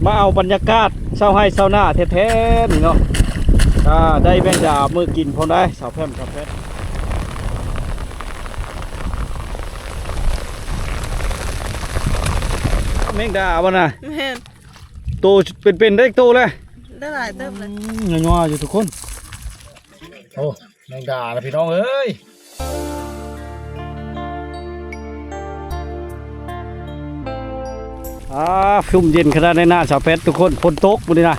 ມາເອົາບັນຍາກາດຊາວໄຮ່ຊາວນາແທ້ໆນີ້ເນາະ. ອ່າ ໄດ້ແມງດາມື້ກິນພ້ອມໄດ໋ ສາວແພມ ສາວແພມ. ແມງດາບໍ່ນະ? ແມ່ນ. ໂຕເປັນໆ ໄດ້ໂຕແລ້ວ? ໄດ້ຫຼາຍເຕີບແລ້ວ. ອືມ ຍັວໆຢູ່ທຸກຄົນ. ໂອ້ ແມງດາລະພີ່ນ້ອງເອີຍ. ອ່າ ຊຸ່ມເຢັນຂະໜາດໃນນາສາວແພັດທຸກຄົນ. ຝົນຕົກມື້ນີ້ນະ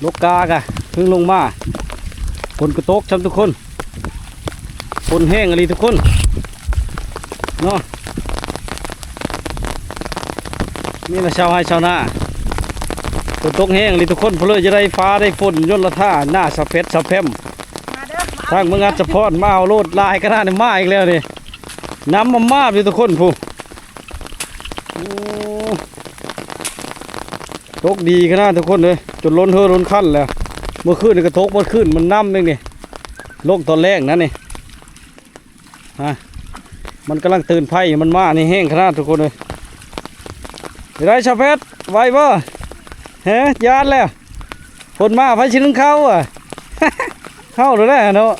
ລົກກາກະເພິ່ງລົງມາ. ຝົນກໍຕົກຊ້ຳທຸກຄົນ. ຝົນແຮງອີ່ຫຼີທຸກຄົນເນາະ. ນີ້ລະຊາວໄຮ່ຊາວນາ. ຝົນຕົກແຮງອີ່ຫຼີທຸກຄົນ. ເພິ່ນເລີຍຈະໄດ້ຟ້າໄດ້ຝົນ ຍົນລະທ່ານາສາວແພັດ ສາວແພມ. ມາເດີ ທາງເມືອງອັດສະພອນ ມາເອົາໂລດຫຼາຍຂະໜາດນີ້ ມາອີກແລ້ວນີ້. ນ້ຳມາມາບຢູ່ທຸກຄົນ ຜູ້. ໂອ້ ຕົກດີຂະໜາດທຸກຄົນເອີຍ ຈົນລົ້ນເຮີລົ້ນຄັນແລ້ວ. ເມື່ອຄືນນີ້ກໍຕົກໝົດຄືນ ມັນນ້ຳເອງນີ້ ລົງຕອນແລງນັ້ນນີ້. ຮະ ມັນກຳລັງເຕືອນໄພ ມັນມານີ້ແຮງຂະໜາດທຸກຄົນເອີຍ. ເປັນໃດສາວແພັດ ໄຫວບໍ່? ເຮີ ຢ້ານແລ້ວ. ຝົນມາ ໃຜຊິໜຶ້ງເຂົ້າອະ? ເຮົາໂລດແຫຼະເນາະ.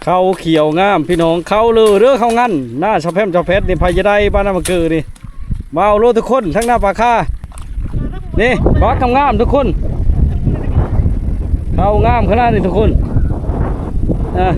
ເຂົ້າຂຽວງາມພີ່ນ້ອງ ເຂົ້າເລີເດີ ເຂົ້າງັນ. ນາສາວແພມ ສາວແພັດນີ້ ໃຜຈະໄດ້ບ້ານນາມາເກີນີ້ ມາເອົາໂລດທຸກຄົນ. ທັງນາປາຄານີ້ ບັກງາມໆທຸກຄົນ. ເຂົ້າງາມຂະໜາດນີ້ທຸກຄົນ. ອ່າ.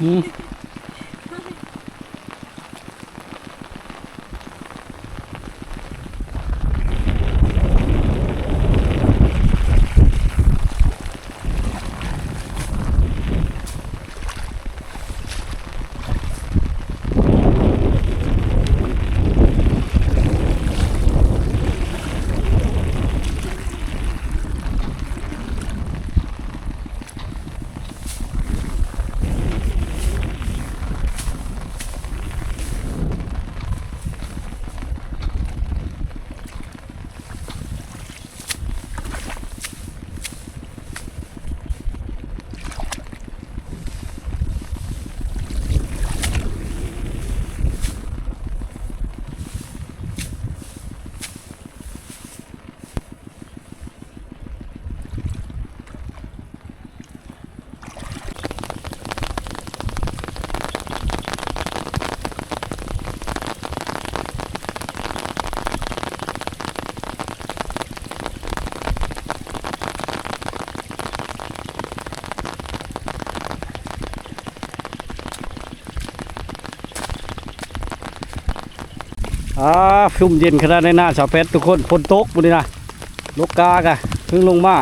ອືມ ອ່າ ຊຸ່ມເຢັນຂະໜາດໃນໜ້າສາວແພັດທຸກຄົນ. ຝົນຕົກມື້ນີ້ນະ ລົກກາກະເພິ່ງລົງມາ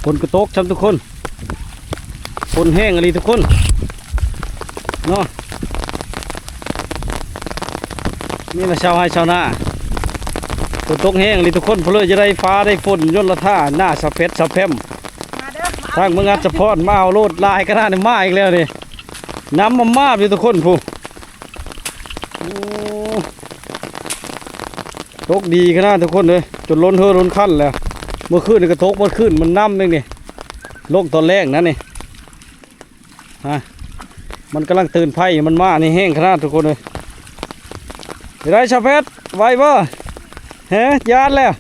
ຝົນກໍຕົກຊ້ຳທຸກຄົນ. ຝົນແຮງອີ່ຫຼີທຸກຄົນເນາະ. ນີ້ລະຊາວໄຮ່ຊາວນາ ຝົນຕົກແຮງອີ່ຫຼີທຸກຄົນ ເພິ່ນເລີຍຈະໄດ້ຟ້າໄດ້ຝົນ ຍ້ອນລະຖ້າໜ້າສາວແພັດສາວແພມ ມາເດີ ທາງເມືອງອັດສະພອນ ມາເອົາໂລດຫຼາຍຂະໜາດນີ້ ມາອີກແລ້ວນີ້ ນ້ຳມາມາບຢູ່ທຸກຄົນພຸ້ນ. ໂອ້ ຕົກດີຂະໜາດທຸກຄົນເອີຍ ຈົນລົ້ນເຮີລົ້ນຄັນແລ້ວ. ເມື່ອຄືນນີ້ກໍຕົກໝົດຄືນ ມັນນ້ຳເອງນີ້ ລົງຕອນແລງນັ້ນນີ້ ຮະ ມັນກຳລັງເຕືອນໄພ ມັນມານີ້ແຮງຂະໜາດທຸກຄົນເອີຍ. ເປັນໃດຊາວແພັດ ໄຫວບໍ່? ເຮ ຢ້ານແລ້ວ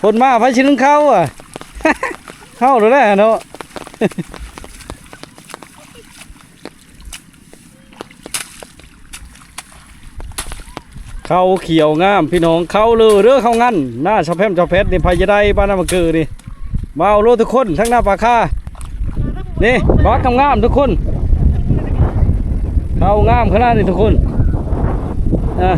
ຝົນມາ ໃຜຊິໜຶ້ງເຂົ້າອະ? ເຮົາໂລດແຫຼະເນາະ. ເຂົ້າຂຽວງາມພີ່ນ້ອງ ເຂົ້າເລີເດີ ເຂົ້າງັນ ໜ້າສາວແພມສາວແພັດນີ້ ໃຜຈະໄດ້ບ້ານນາມາເກີນີ້ ມາເອົາໂລດທຸກຄົນ ທັງໜ້າປາຄາ ນີ້ ບັກງາມໆທຸກຄົນ ເຂົ້າງາມຂະໜາດນີ້ທຸກຄົນ ອ່າ.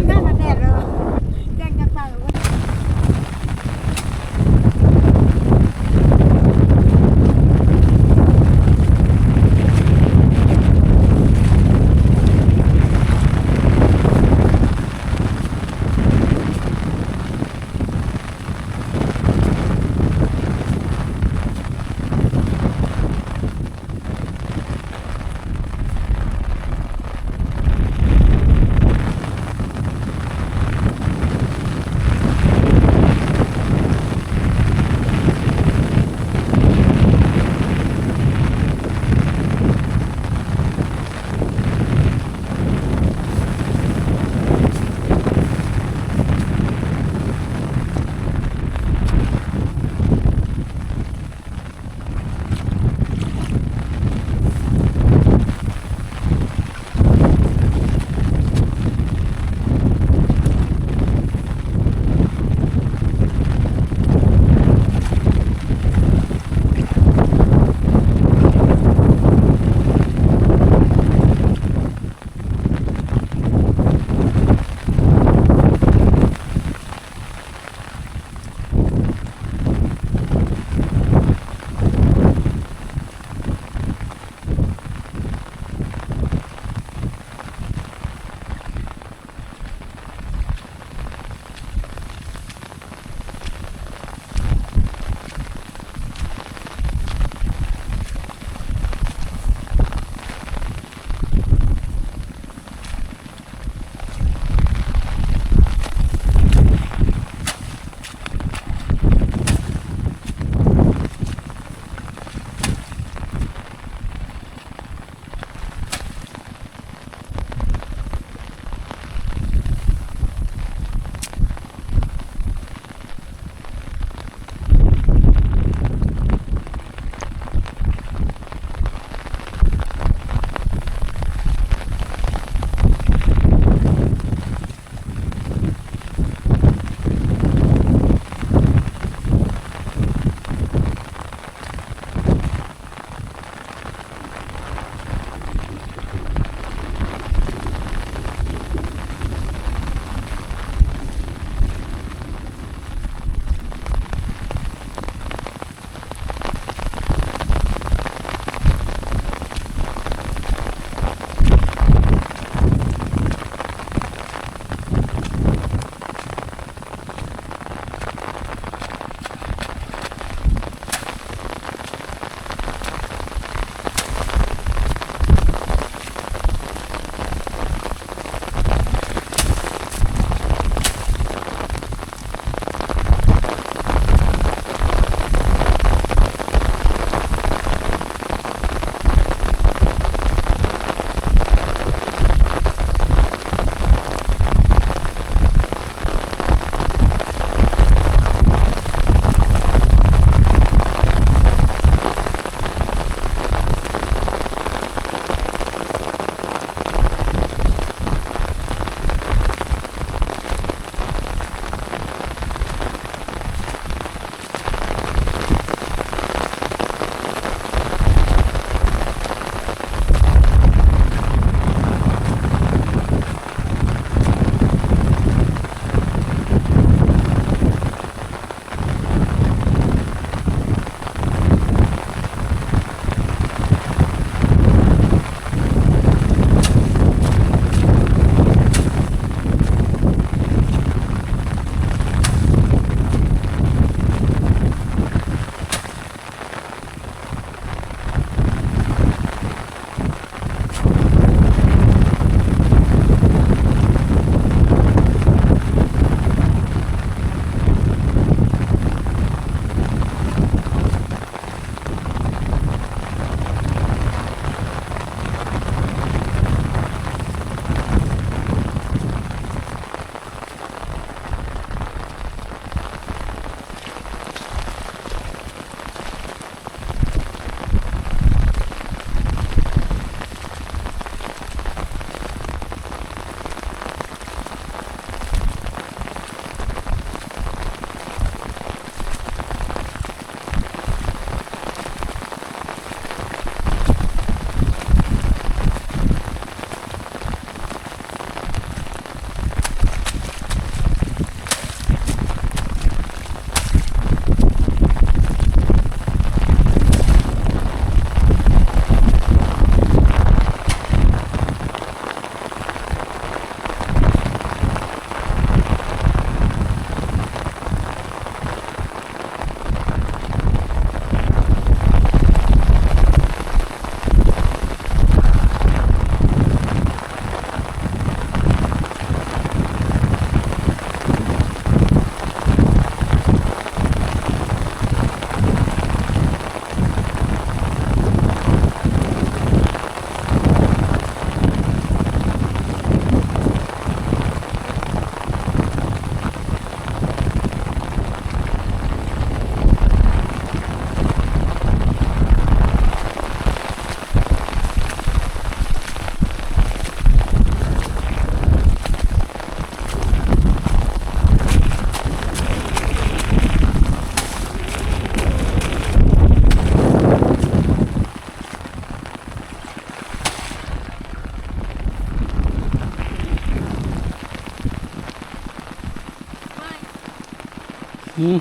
ອືມ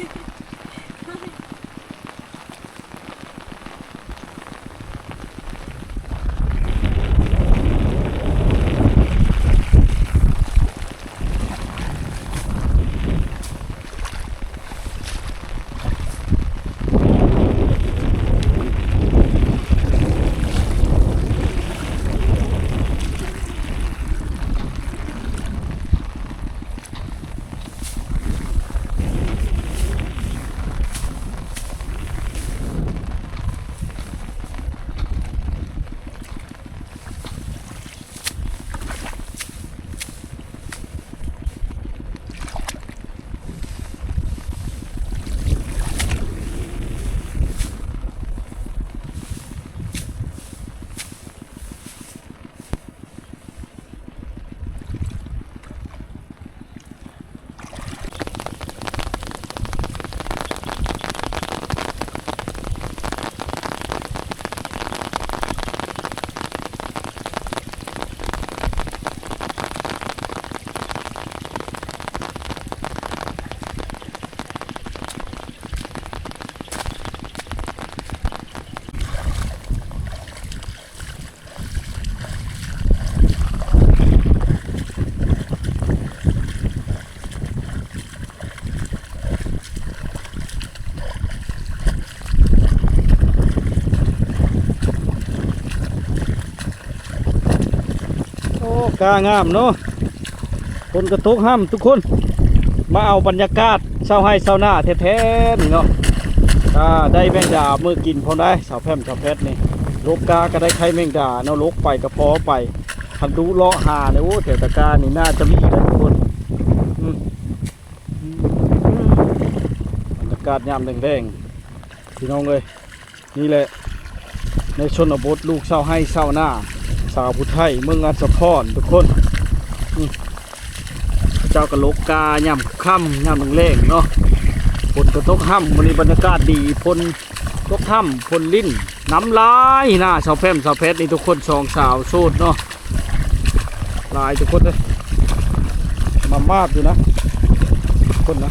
ໂອ້ ກ້າງາມເນາະ ຝົນກະຕົກຫ້ຳທຸກຄົນ ມາເອົາບັນຍາກາດຊາວໄຮ່ຊາວນາແທ້ໆນີ້ເນາະ. ອ່າ ໄດ້ແມງດາມື້ກິນພ້ອມໄດ໋ ສາວແພມສາວແພດນີ້ ຫຼົກກ້າກະໄດ້ໄຂ່ແມງດາເນາະ ຫຼົກໄປກະພໍໄປ ຄັນດຸເລາະຫານີ້ ໂອ້ ແຖວຕະກ້ານີ້ໜ້າຈະມີໄດ໋ທຸກຄົນ. ອືມ ບັນຍາກາດຍາມແລງໆ ພີ່ນ້ອງເອີຍ. ນີ້ແຫຼະ ໃນຊົນນະບົດ ລູກຊາວໄຮ່ຊາວນາ ສາວຜູ້ໄທ ເມືອງອັດສະພອນ ທຸກຄົນ. ອືມ ເຈົ້າກະຫຼົກກ້າຍາມຄ່ຳຍາມແລງໆເນາະ ຝົນກະຕົກຫ້ຳ ມື້ນີ້ບັນຍາກາດດີ ຝົນຕົກຫ້ຳ ຝົນລິນ ນ້ຳຫຼາຍ ໜ້າສາວແພມສາວແພດນີ້ທຸກຄົນ ສອງສາວໂສດເນາະ. ຫຼາຍທຸກຄົນເອີຍ ມາມາດຢູ່ນະ ຄົນນະ.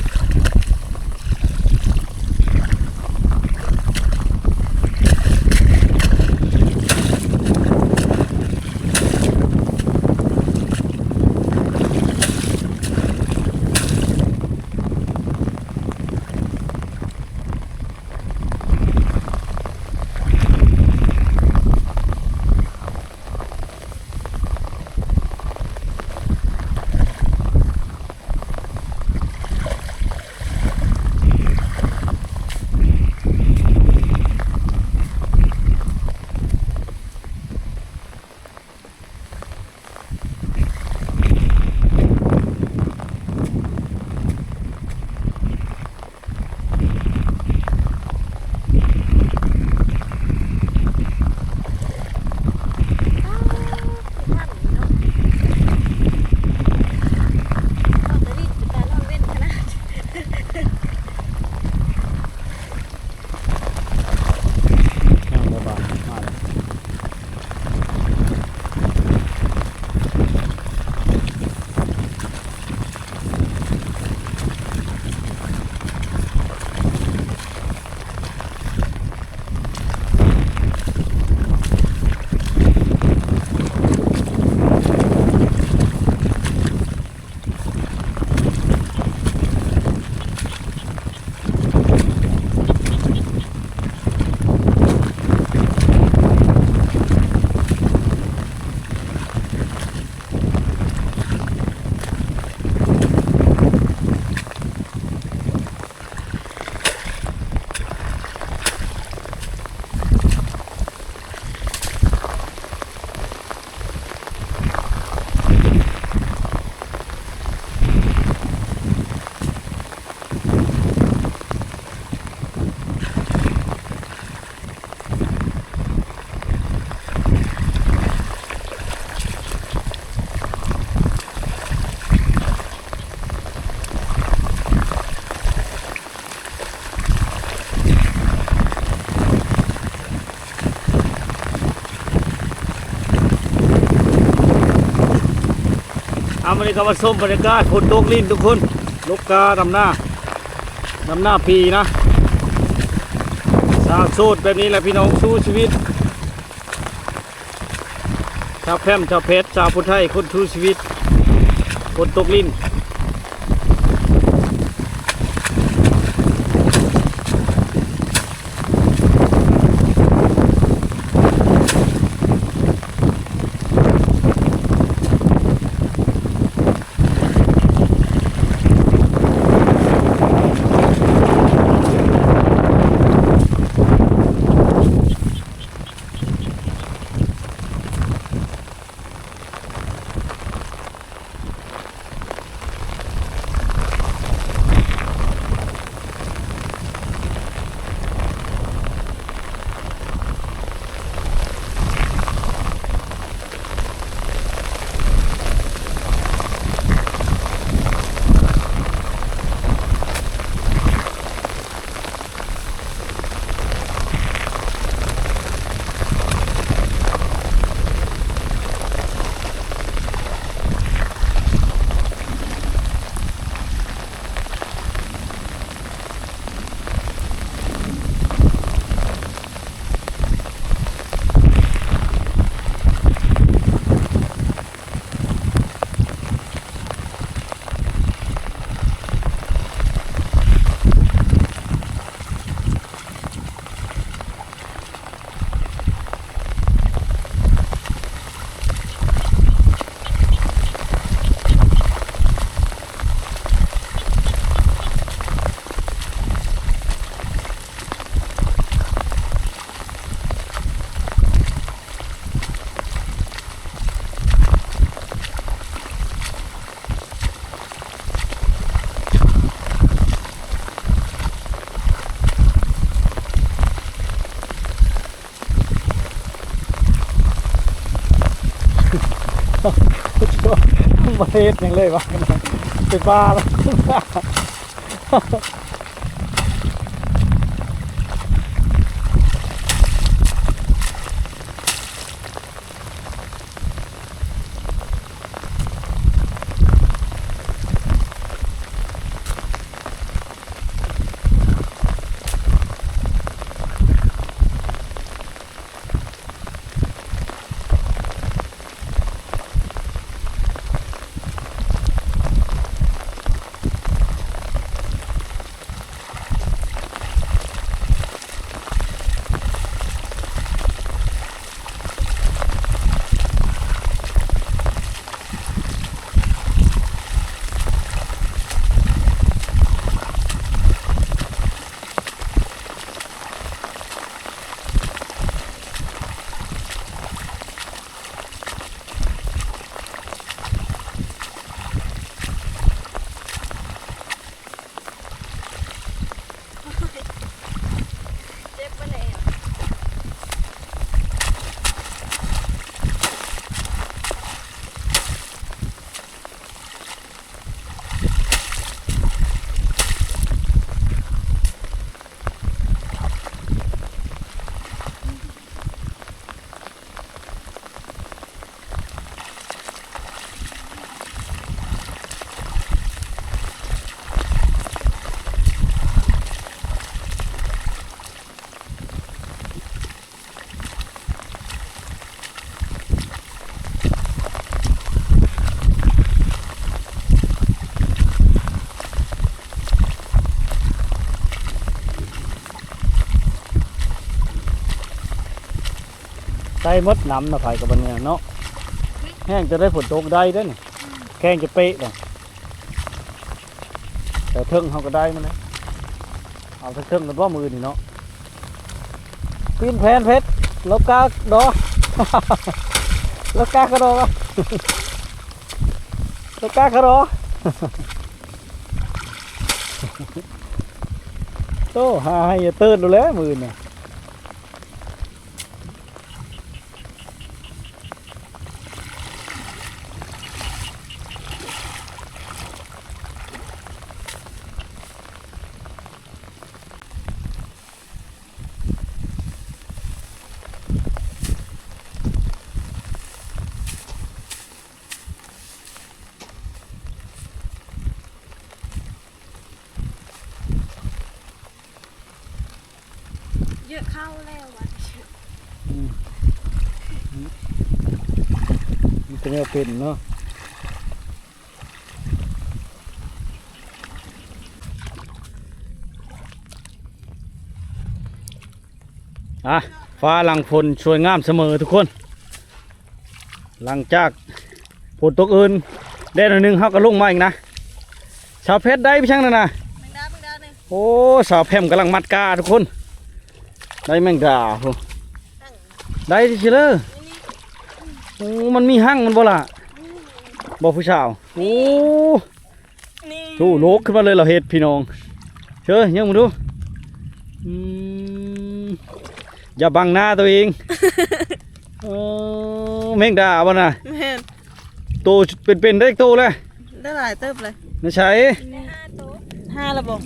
ເອົາ ມື້ນີ້ກະມາຊົມບັນຍາກາດຝົນຕົກລິນທຸກຄົນ ຫຼົກກ້າດຳນາ. ນຳໜ້າປີນະ ສາວໂສດແບບນີ້ແຫຼະພີ່ນ້ອງ ສູ້ຊີວິດ ຊາວແພມ ຊາວແພັດ ຊາວຜູ້ໄທ ຄົນສູ້ຊີວິດ ຄົນຕົກຫຼິ້ນ. ບໍ່ໄດ້ເຮັດຫຍັງເລີຍວະ ໄປປ່າແລ້ວ. ໄດ້ໝົດນ້ຳນະ ໃຜກໍບໍ່ແນ່ເນາະ ແຮງຈະໄດ້ຝົນຕົກໄດ້ເດ້ນີ້ ແຂ້ງຈະເປະເດ້ ແຖວເທິງເຮົາກໍໄດ້ມາແລ້ວ ເອົາເທິງໆ ກັນບໍ່ມື້ນີ້ເນາະ ປີນແຜ່ນເພັດ ລົບກາດໍ ລົບກາກະດໍ ລົບກາກະດໍ ໂອ້ ຫາໃຫ້ເຕີດໂລດແຫຼະມື້ນີ້. ເ ເຂົ້າແລ້ວວ່າ ອືມ ມີແຕ່ແນວເປັນເນາະ. ອ່ະ ຟ້າຫຼັງຝົນສວຍງາມສະເໝີທຸກຄົນ. ຫຼັງຈາກຝົນຕົກອື່ນແດ່ໜ້ອຍໜຶ່ງ ເຮົາກໍລົງມາອີກນະ. ສາວແພັດໄດ້ໄປຈັ່ງນັ້ນນະ? ແມງດາ ແມງດານີ້. ໂອ້ ສາວແພັມກຳລັງມັດກາທຸກຄົນ. ໄດ້ແມງດາພຸ້ນ ໄດ້ຊິເລີ. ນີ້ ນີ້ ໂອ້ ມັນມີຮັງມັນບໍ່ລະ? ນີ້ ບໍ່ຜູ້ສາວ. ນີ້ ໂອ້ ນີ້ ໂອ້ ໂລກຂຶ້ນມາເລີຍລາວເຮັດພີ່ນ້ອງ. ເຊີຍ ຍັງມາດູ. ອືມ ຢ່າບັງໜ້າຕົວເອງ. ໂອ້ ແມງດາບໍ່ນະ? ແມ່ນ. ໂຕເປັນໆ ໄດ້ໂຕແລ້ວ? ໄດ້ຫຼາຍເຕີບເລີຍ. ໃນໃສ? ນີ້ ຫ້າໂຕ ຫ້າແລ້ວບໍ່?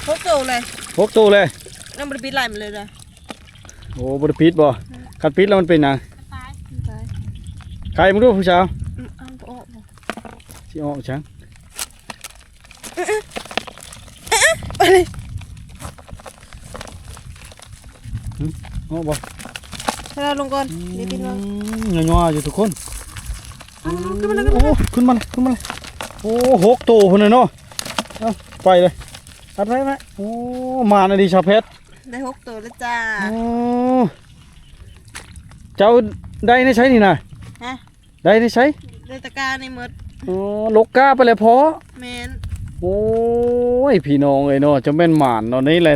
ຫົກໂຕເລີຍ. ຫົກໂຕເລີຍ. ຍັງບໍ່ໄດ້ປິດໄລ່ມັນເລີຍນະ. ໂອ້ ບໍ່ໄດ້ປິດບໍ່? ອືມ ຄັນປິດແລ້ວມັນເປັນຫຍັງ? ຕາຍ ຕາຍ. ໄຄເບິ່ງດູຜູ້ສາວ. ອືມ ເອົາບໍ່ອອກບໍ່? ຊິອອກຈັ່ງ ໄປເລີຍ. ຫຶ ເອົາບໍ່? ໃຫ້ລາວລົງກ່ອນ. ອືມ ດຽວຕິດມາ. ຍໍໆ ຢູ່ທຸກຄົນ. ເອົາ ຂຶ້ນມາເລີຍ ຂຶ້ນມາເລີຍ. ໂອ້ ຂຶ້ນມາເລີຍ ຂຶ້ນມາເລີຍ. ໂອ້ ຫົກໂຕພຸ້ນນະເນາະ. ເອົາ ໄປເລີຍ ຕັດໄວ້ໄວ້. ໂອ້ ມານອີ່ຫຼີສາວແພັດ. ໄດ້ຫົກໂຕແລ້ວຈ້າ. ໂອ້ ເຈົ້າໄດ້ໃນໃສນີ້ນະ? ຮະ? ໄດ້ໃນໃສ? ໃນຕະການີ້ໝົດ. ອໍ ລົກກາໄປແລ້ວພໍ. ແມ່ນ. ໂອ້ຍ ພີ່ນ້ອງເອີຍເນາະ ຈະແມ່ນໝານເນາະ. ນີ້ແຫຼະ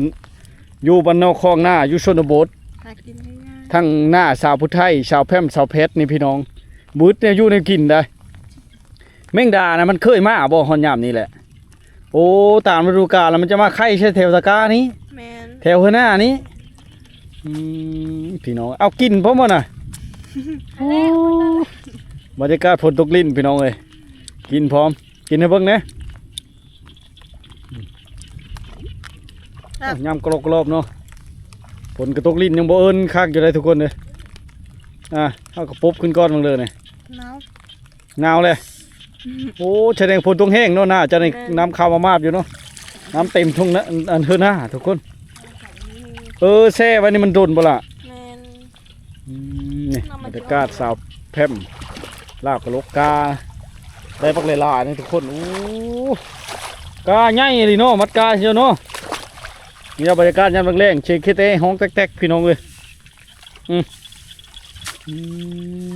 ຢູ່ບ້ານນອກຄອກນາ ຢູ່ຊົນນະບົດ ຫາກິນງ່າຍໆ. ທັງໜ້າສາວຜູ້ໄທ ສາວແພ້ມ ສາວແພັດນີ້ພີ່ນ້ອງ ເບິດແນວຢູ່ແນວກິນໄດ໋. ແມງດານະ ມັນເຄີຍມາບໍ່ຮອດຍາມນີ້ແຫຼະ? ໂອ້ ຕາມລະດູການລະມັນຈະມາໄຂ່ໃສ່ແຖວຕະການີ້. ແມ່ນ. ແຖວເຮືອນໜ້ານີ້. ອືມ ພີ່ນ້ອງ ເອົາກິນພ້ອມບໍ່ນະ? ໂອ້ ບັນຍາກາດຝົນຕົກລິນພີ່ນ້ອງເອີຍ ກິນພ້ອມ ກິນໃຫ້ເບິ່ງແດ່. ແຊບ. ໂອ້ ຍາມກະລອກກະລອບເນາະ ຝົນກະຕົກລິນຍັງບໍ່ເອີ້ນຄັກຢູ່ເດ້ທຸກຄົນເດີ. ອ່າ ເຮົາກະປົບຂຶ້ນກ່ອນເບິ່ງເດີນີ້. ໜາວ. ໜາວແຫຼະ. ໂອ້ ສະແດງຝົນຕົກແຮງເນາະ ໜ້າຈະໄດ້ ແມ່ນ ນ້ຳເຂົ້າມາມາບຢູ່ເນາະ ນ້ຳເຕັມທົ່ງນະ ອັນ ເຮືອນນາທຸກຄົນ. ເອີ ແຊ່ໄວ້ນີ້ມັນດົນບໍ່ລະ? ແມ່ນ. ອືມ ນີ້ບັນຍາກາດສາວແພ້ມ ລາວກະລົກກາ ໄດ້ບັກຫຼາຍໆ ນີ້ທຸກຄົນ. ໂອ້ ກາໃຫຍ່ອີ່ຫຼີເນາະ ມັດກາເຊີເນາະ. ນີ້ບັນຍາກາດຍາມແລງໆ ສຽງເຄເຕຮ້ອງແຕັກໆ ພີ່ນ້ອງເອີຍ. ອືມ ອືມ.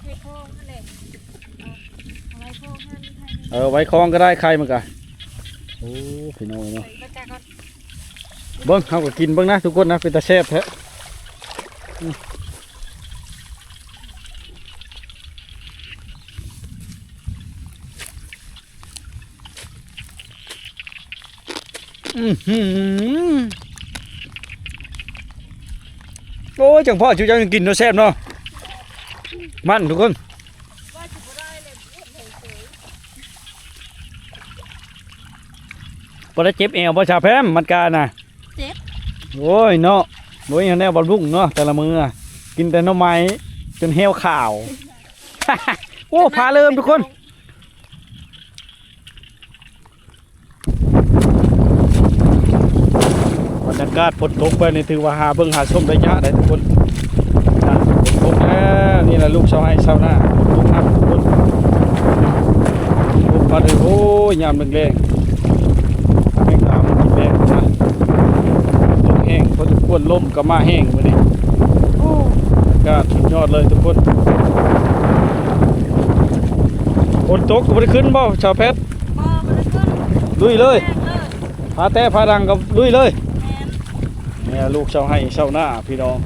ເຮັດໂຄງຫັ້ນແຫຼະ ເອົາໄວ້ໂຄງຫັ້ນ ເອີ ໄວ້ຄອງກະໄດ້ ໄຂ່ມັນກະ. ໂອ້ ພີ່ນ້ອງເນາະ ເບິ່ງ ເຮົາກະກິນເບິ່ງນະທຸກຄົນນະ ເປັນຕາແຊບແທ້. ອືມ. ອືຫື ໂອ້ຍ ຈັ່ງພໍ້ ຈຸເຈົ້າຍັງກິນເນາະ ແຊບເນາະ ມັນທຸກຄົນ. ບໍ່ໄດ້ເຈັບແອວບໍ່ ສາວແພ້ມ ມັດການະ? ເຈັບ. ໂອ້ຍເນາະ ບໍ່ມີແນວບຳລຸງເນາະ ແຕ່ລະມື້ ກິນແຕ່ໜໍ່ໄມ້ຈົນແຫ້ວຂາວ. ໂອ້ ຟ້າເລີ່ມທຸກຄົນ. ບັນຍາກາດຝົນຕົກແບບນີ້ ຖືວ່າຫາເບິ່ງຫາຊົມໄດ້ຍາກໄດ໋ທຸກຄົນ. ຝົນຕົກແລ້ວ ນີ້ລະລູກຊາວໄຮ່ຊາວນາ ຝົນຕົກໜັກທຸກຄົນ. ໂອ້ຍ ຍາມແລງໆ ແມງດາມັນກິນແລງນະ ຝົນຕົກແຮງພໍສົມຄວນ ລົມກະມາແຮງມື້ນີ້. ໂອ້ ອາກາດສຸດຍອດເລີຍທຸກຄົນ. ຝົນຕົກກະບໍ່ໄດ້ຂຶ້ນບໍ່ ສາວແພັດ? ບໍ່ ບໍ່ໄດ້ຂຶ້ນ. ລຸຍເລີຍ ແຮງເລີຍ. ພາແຕ່ພາດັງກະລຸຍເລີຍ. ແມ່ນ. ແມ່ລູກຊາວໄຮ່ຊາວນາພີ່ນ້ອງ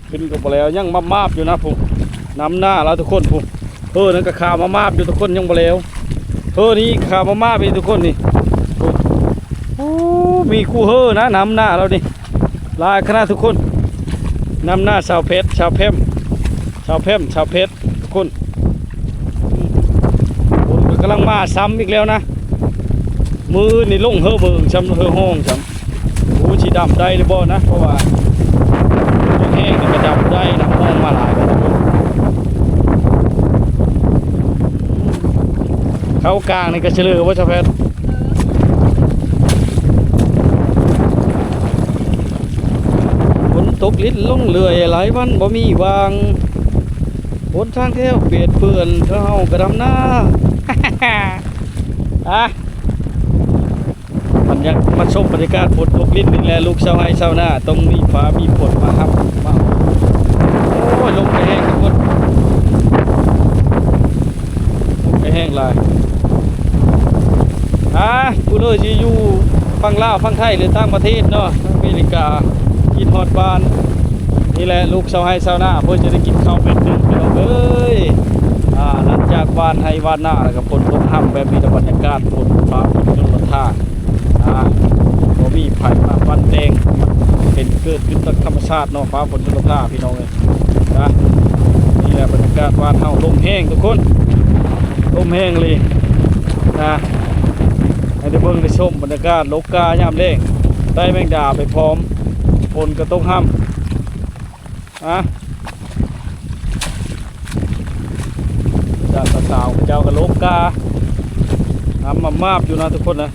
ຂຶ້ນກະບໍ່ແລ້ວ ຍັງມາບໆຢູ່ນະພຸ້ນ ນຳໜ້າລາວທຸກຄົນພຸ້ນ. ເຮີນັ້ນກະຂາວມາບໆຢູ່ທຸກຄົນ ຍັງບໍ່ແລ້ວ. ເຮີນີ້ຂາວມາບໆອີກທຸກຄົນນີ້. ໂອ້ ມີຄູ່ເຮີນະ ນຳໜ້າລາວນີ້ ຫຼາຍຂະໜາດທຸກຄົນ. ນຳໜ້າສາວແພັດ ສາວແພ້ມ ສາວແພ້ມ ສາວແພັດ ທຸກຄົນ. ຝົນກະກຳລັງມາຊ້ຳອີກແລ້ວນະ ມື້ອື່ນນີ້ລົງເຮີເບີງຊ້ຳ ເຮີຮ້ອງຊ້ຳ. ບໍ່ຮູ້ຊິດຳໄດ້ຫຼືບໍ່ນະ ເພາະວ່າແຮງນີ້ກະດຳບໍ່ໄດ້ ນ້ຳຫ້ອງມາຫຼາຍ. ເຂົ້າກາງນີ້ກະສະເຫຼີບໍ່ ສາວແພັດ? ເອີ ຕົກລິນລົງເລື້ອຍ ຫຼາຍວັນບໍ່ມີຫວ່າງ ຫົນທາງແຖວເປດເປື້ອນ ເຮົາກະດຳນາ ອາ ບັນຍາ ມາຊົມບັນຍາກາດຝົນຕົກລິນນີ້ແຫຼະ ລູກຊາວໄຮ່ຊາວນາ ຕ້ອງມີຟ້າມີຝົນມາຮັບມາ ໂອ້ຍ ລົມກະແຮງທຸກຄົນ ລົມກະແຮງຫຼາຍ ອາ ຜູ້ເລີຍຊິຢູ່ຝັ່ງລາວ ຝັ່ງໄທ ຫຼືຕ່າງປະເທດເນາະ ທາງອາເມລິກາ ຄິດຮອດບ້ານ ນີ້ແຫຼະ ລູກຊາວໄຮ່ຊາວນາ ເພື່ອຈະໄດ້ກິນເຂົ້າເມັດໜຶ່ງ ພີ່ນ້ອງເອີຍ ອາ ຫຼັງຈາກຫວ່ານໄຮ່ຫວ່ານນາ ແລ້ວກໍຝົນຕົກຮ່ຳແບບນີ້ ແລ້ວບັນຍາກາດຝົນຟ້າຝົນລົງມາ ອາ ບໍ່ມີໃຜມາປັ້ນແຕ່ງ ເປັນເກີດຂຶ້ນຕາມທຳມະຊາດເນາະ ຟ້າຝົນຊົນລະທາ ພີ່ນ້ອງເອີຍ ນະ ນີ້ແຫຼະບັນຍາກາດບ້ານເຮົາ ລົມແຮງທຸກຄົນ ລົມແຮງອີ່ຫຼີ ນະ ໃຫ້ໄດ້ເບິ່ງໄດ້ຊົມບັນຍາກາດລົກກາຍາມແລງ ໄດ້ແມງດາໄປພ້ອມ ຝົນກໍຕົກຮ່ຳ ອາ ຈາກສາວໆ ເຂົາເຈົ້າກໍລົກກາ ງາມມາບໆ ຢູ່ນະທຸກຄົນນະ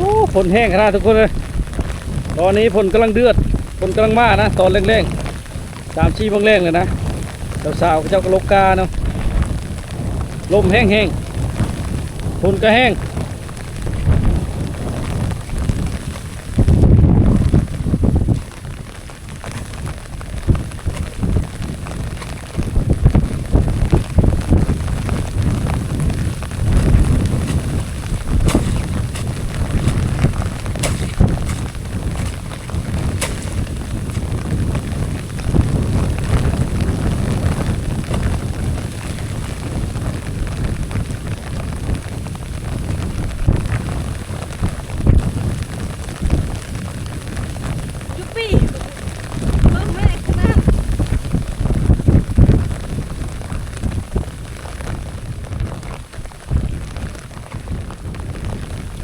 ອືມ. ໂອ້ ຝົນແຮງຂະໜາດທຸກຄົນເອີຍ ຕອນນີ້ຝົນກຳລັງເດືອດ ຝົນກຳລັງມານະ ຕອນແລງໆ ສາມສີ່ໂມງແລງເລີຍນະ ສາວໆ ເຂົາເຈົ້າກໍລົກກາເນາະ ລົມແຮງໆ ຝົນກໍແຮງ.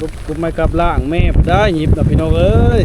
ກຸບ ກຸບໄມ້ກັບລ້າງແມ່ບໍ່ໄດ້ຫຍິບນະພີ່ນ້ອງເອີຍ